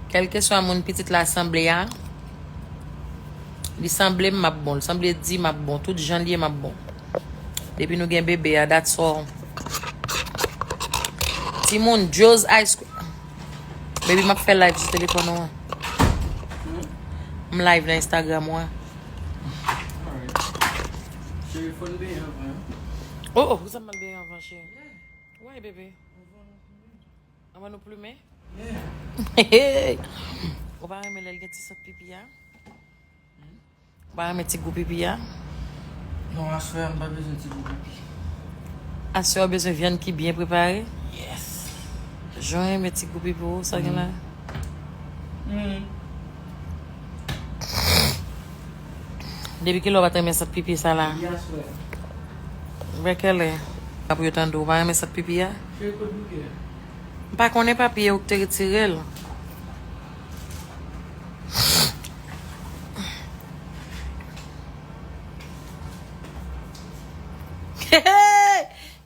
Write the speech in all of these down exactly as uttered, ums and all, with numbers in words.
Kèlkeswa moun pitit la sanble a, li sanble m, m ap bon. Li sanble di, m ap bon. Tout jan l ye, m ap bon. Depi nou gen bebe a, that's all. Timoun, Joe's Ice Cream. Baby, m ap fè live sou telefòn ou an. M live nan Instagram ou an. Alright. Cheri, fò n benyen anvan, hein? Oh, oh, poukisa m al benyen anvan, cheri? Why, baby? Anvan nou plimen? Ou pa renmen lè l gen ti sant pipi a? Ou pa renmen ti gou pipi a? Non, aswè a m pa bezwen ti gou pipi. Aswè a w bezwen vyann ki byen prepare? Yes. Jan w renmen ti gou pipi w, sa gen la? Mm. Depi kilè w pa t renmen sant pipi sa la? Depi aswè. Vè kèlè? Pa pou yo tande w pa renmen sant pipi a? Cheri, kot bouke a? M pa konnen, papi, e ou k te retire l.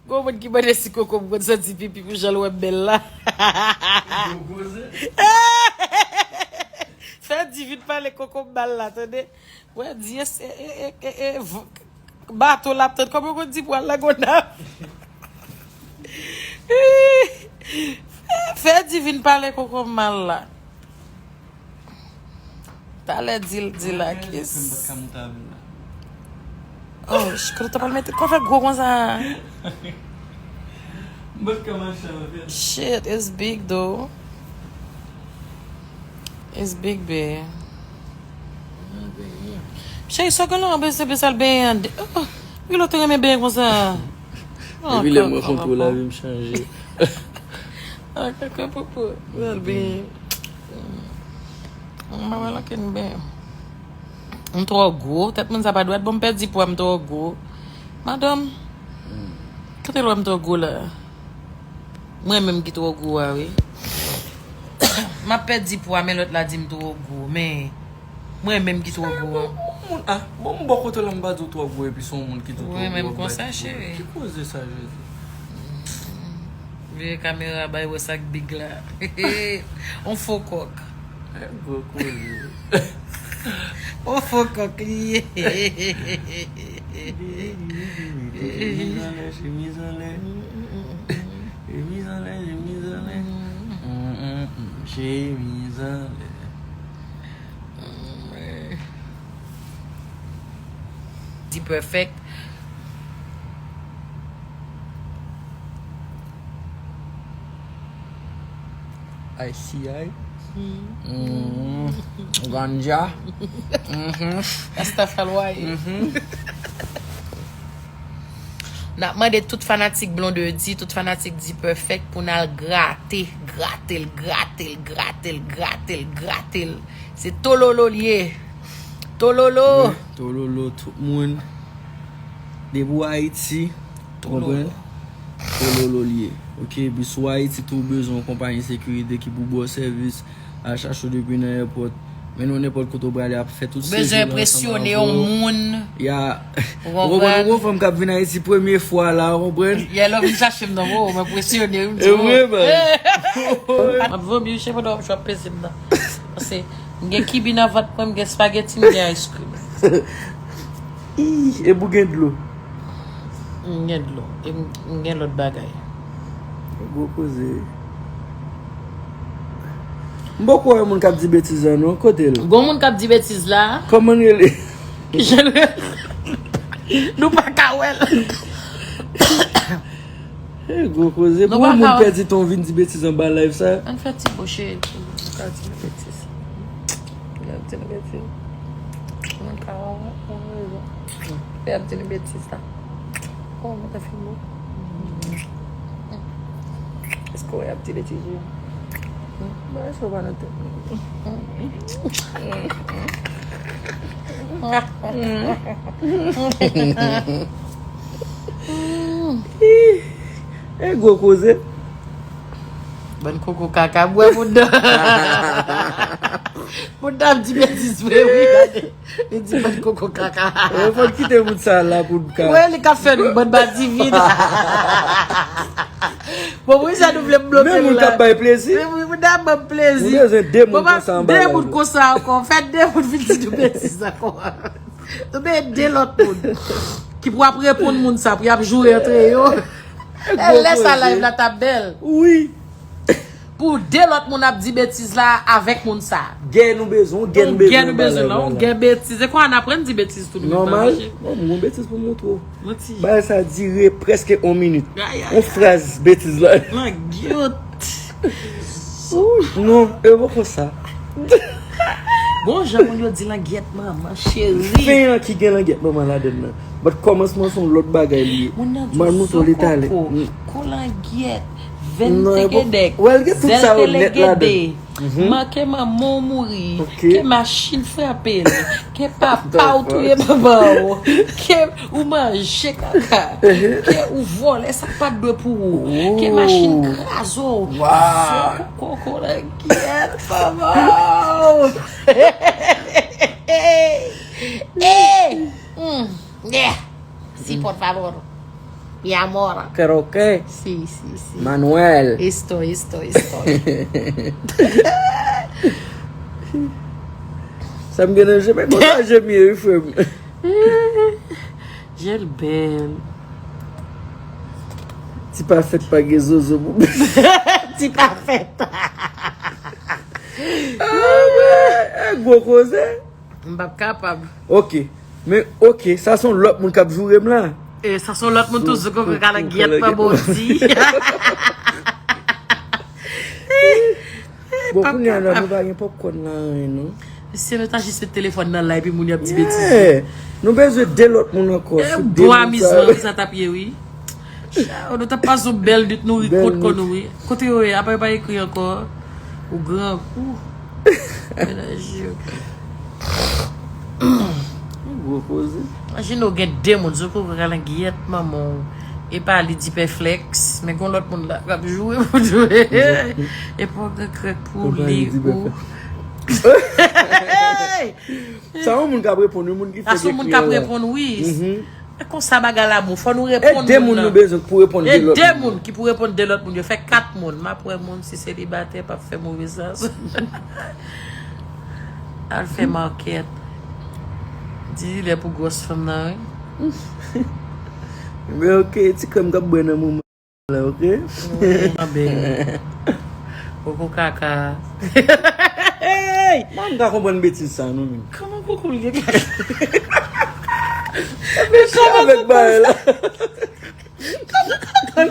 Gwo moun ki mande si koko m konn santi pipi pou jan l wè m bèl la. Fè Divine pale koko m mal la, tande. Wè, di e, e, e, e, e, v- bato l ap tann. Kòman yo konn di pral la Gonayiv? Fè Divine pale koko m mal la. Talè di l, di la kis. Oh, sh- kote w ta pral mete? Kò fè gwo konsa. M pa t ka mache avè l. Shit, it's big though. It's big, babe. Cheri, sa gen lè w bezwen bezwen al benyen an. Oh, gen lè w te renmen benyen konsa. Epi lè m rankontre w, lavi m chanje. Ah, kaka popo. Al benyen. M pa wè lakenn benyen. M twò gwo. Tèt moun sa pa dwat. Bon, m pèdi pwa, m twò gwo. Madanm, kote lwa m twò gwo la? Mwen menm ki twò gwo a, wi. M ap pèdi pwa, men lòt la di m twò gwo. Men, mwen menm ki twò gwo a. Bon, moun, ah, bon, m bò kote w la, m pa di w twò gwo, epi se yon moun ki di w twò gwo, ap bay ti pwoblèm. Ki koze sa, Jezi? Vire kamera, bay wè sa k big la. On fo kòk. Eh, gwo koze. On fo kòk li ye. Chemiz anlè, chemiz anlè. Chemiz anlè, chemiz anlè. Mm, mm, mm, chemiz anlè. Di perfect. I C I. Mm. Ganja. Mhm. Rastafari. Mhm. N ap mande tout fanatik Blondedy, tout fanatik Di Perfect pou n al grate, grate l, grate l, grate l, grate l, grate l. Se tololo l ye. Tololo. Wi, tololo, tout moun. Depi w Ayiti, ou konprann? Tololo l ye. Ok, epi si w Ayiti tou, ou bezwen yon konpayi sekirite ki pou ba w sèvis, al chache w depi nan èpòt, mennen w nenpòt kote w prale, ap fè tout sejou la ansanm avè w. Bezwen enpresyone yon moun. Ya. Ou konprann? Ou konprann, yon fanm k ap vin Ayiti premye fwa la, ou konprann? Ya, lè w vin chache m nan, bro, m enpresyone, wi, m di, e vre, man. M ap vomi, wi, chè, pandan w ap peze m nan. Paske m gen kibi nan vant mwen, m gen spaghetti, m gen ice cream. Ih, epi w gen dlo. M gen dlo. E m, m gen lòt bagay. Gwo koze. M poko wè moun k ap di betiz la, non. Kote l? Gon moun k ap di betiz la. Kòman l rele? Kijan l rele? Nou pa ka wè l. Hey, gwo koze. Pou yon moun pèdi tan w vin di betiz anba live sa. Ann fè ti bo cheri pou nou ka di nou betiz. Lè nou di nou betiz. Mwen ka wè, mwen rezon. Fè ap di nou betiz la. Oh, mwen ta fin bon. Èske w ap di betiz ou? Mwen èske w pa nan tèt mwen? E gwo koze. Bann koko kaka, bwè moun nan. Moun nan ap di betiz vre, wi, gade. Li di bann koko kaka. Fò n kite moun sa la pou n ka. Wè, li ka fè nou bann madivin. Bon, poukisa nou vle m bloke l la? Men moun k ap bay plezi. Men moun Da ban m plezi. Nou bezwen de moun konsa anba live la. De moun konsa ankò. Fè de moun vin di nou betiz ankò. Nou bezwen de lòt moun ki pou ap reponn moun sa, pou y ap joure antre yo. E lè sa live la t ap bèl. Wi. Pou de lòt moun ap di betiz la avèk moun sa. Gè nou bezwen, gè nou bezwen anba live la. Yon gè betiz. E kwa n aprann di betiz tou nou. Nòmal. Bon, m gon betiz pou m montre w. Manti. Bagay sa dire prèske yon minit. Yon fraz betiz la. Langyèt. Non, e poko sa. Bon jan moun yo di langyèt manman cheri. Fen an ki gen langyèt manman ladann nan. But kòmansman se yon lòt bagay li ye. Moun nan di w zo koko, kou langyèt, venn tekedèk, zèl telegede. Manke manman w mouri, ke machin frape l, ke papa w touye manman w, ke ou manje kaka, ke ou vòlè sa k pa t dwe pou ou, ke machin kraze w. Zo koko langyèt manman w. Eh! Si, por favor. Mi amor. Creo que. Si, si, si. Manuel. Esto, esto, esto. Sa m gen nan je, men konsa je m ye, wi, frè m. Je l bèl. Ti pa fèt pa gen zozo pou. Ti pa fèt. Ah, wè, e gwo koze. M p ap kapab. Ok. Men, ok, sa se yon lòt moun k ap joure m la. E sa se yon lòt moun tou, zo koko ka langyèt manman w di. Bon, kounye a la, nou pa gen popcorn la, anyen, non. Mesye, nou ta jis met telefòn nan la, epi moun y ap di betiz. Yeah. Nou bezwen de lòt moun ankò. E bon amizman, wi, sa t ap ye, wi. Chaw, nou t ap pase yon bèl nwit, nou ri kont kò nou, wi. Kote yo ye? Apa yo pa ekri ankò? Ou grangou. Mennaj yo. Gwo koze. Imajine w gen de moun, zo koko ka langyèt manman w. E pa li di pèflèks, men gon lòt moun la k ap joure pou tou. E pa w gen krèk pou li ou. Sa yon moun k ap reponn, yon moun ki fèk ekri an la. Sa se yon moun k ap reponn, wi. E konsa bagay la bon, fò nou reponn moun nan. E de moun nou bezwen pou reponn de lòt moun. E de moun ki pou reponn de lòt moun yo. Fè kat moun. M ap wè moun si selibatè p ap fè move sans. Al fè makèt. Di li lè pou gwòs fanm nan, wi. Men ok, ti krèm k ap bwè nan moman. La, ok? Wi, mwen bèl. Koko kaka. Hey! Mwen m ka konprann betiz sa, non, menm. Kòman koko l gen kaka? Men kòman koko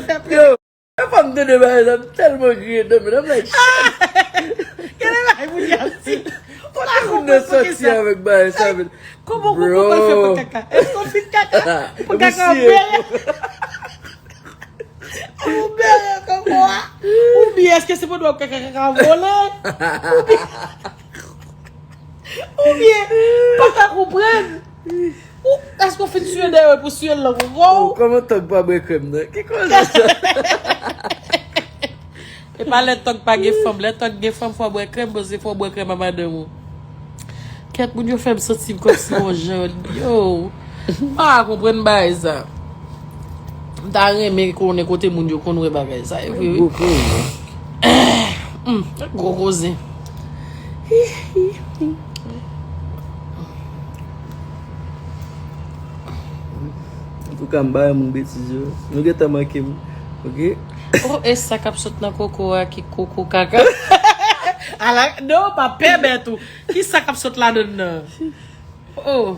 sa? Yo, e pa m tande bagay sa, m tèlman griyen dòmi, I'm like, shit. Gade bagay moun y ap di. Ou pa konprann koko sa. Kòman koko pral fè pou kaka? Èske w fin kaka? Pou kaka ap bèl? Ou bèl koko a. Oubyen èske se pandan w ap kaka kaka vole? Oubyen, oubyen pa ka konprann. Ou, èske w fin siye dèyè w epi w siye l nan koko w? Oh, kòman tòg pa bwè krèm nan? Ki koze sa? E pa lè tòg pa gen fanm. Lè tòg gen fanm, fò w bwè krèm, paske fò w bwè krèm a madanm ou. Kèt, moun yo fè m santi m kòmsi yon jan. Yo, m pa ka konprann bagay sa. M ta renmen konnen kote moun yo konn wè bagay sa. E vre, wi. Gwo koze. Hmm, gwo koze. Antouka, m pa renmen betiz yo. Nou gentan manke m, ok? Oh, e sa k ap sot nan koko a ki koko kaka? Ala, non, pa pèmèt ou. Ki sa k ap sot ladann nan? Oh.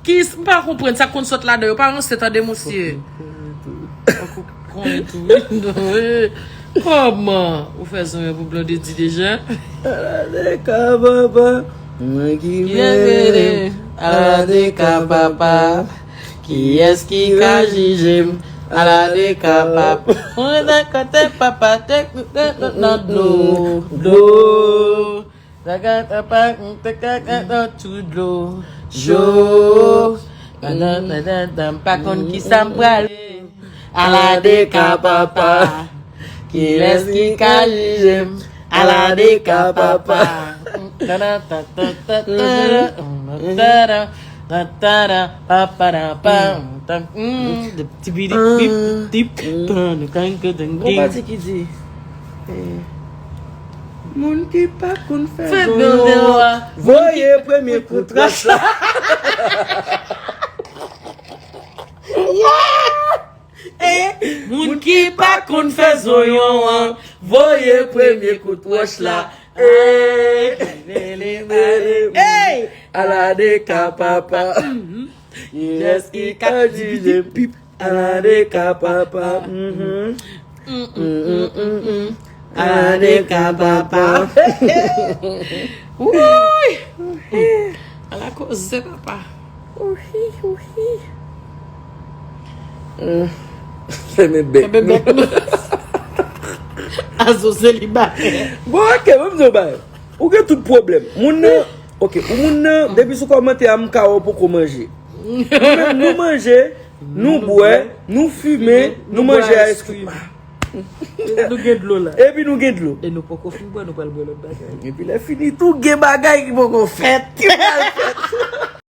Ki, m pa konprann sa k konn sot ladan yo. Pa ranse tande, monsye. Fòk ou konnen tou, wi. Kòman ou fè zanmi pou Blondedy deja? Ala de ka papa, mwen ki mele. Ala de ka papa, kiyès ki ka jije m? Ala de ka papa. Mwen nan kote papa te nan dlo, dlo. Zaga, apa, m te ka, ka, ka, tou dlo cho. Pandan, pandan, m pa konn kisa m prale. Ala de ka papa. Kilès ki ka jije m? Ala de ka papa. Tara, ta, ta, ta, ta, tara, ta, tara, pa, pa, ra, pa, ta, mm, de, ti, bi, di, bip, dip, tan, kan, ke, den, bon, gen. Pati ki di, eh, Moun ki pa konn fè zonyon an, voye premye kout wòch la. Moun ki pa konn fè zonyon an, voye premye kout wòch la. Hey! Ala de ka papa. Yes, ki ka di pip. Ala de ka papa. Mhm. Ala de ka papa. Wouy! Ala koze papa. Ouhi, ouhi. Fèmen bèk. Fèmen bèk. Azo selibatè. Bon, ok, mwen m di w bagay. Ou gen tout pwoblèm. Moun nan, ok, ou moun nan, depi sou kòmantè a, m ka wè w poko manje. Nou menm, nou manje, nou bwè, nou fimen, nou manje ice cream. Nou gen dlo la. Epi nou gen dlo. E nou poko fin bwè, nou pral bwè lòt bagay. Epi lè fini, tou gen bagay ki poko fèt. Ki pral fèt.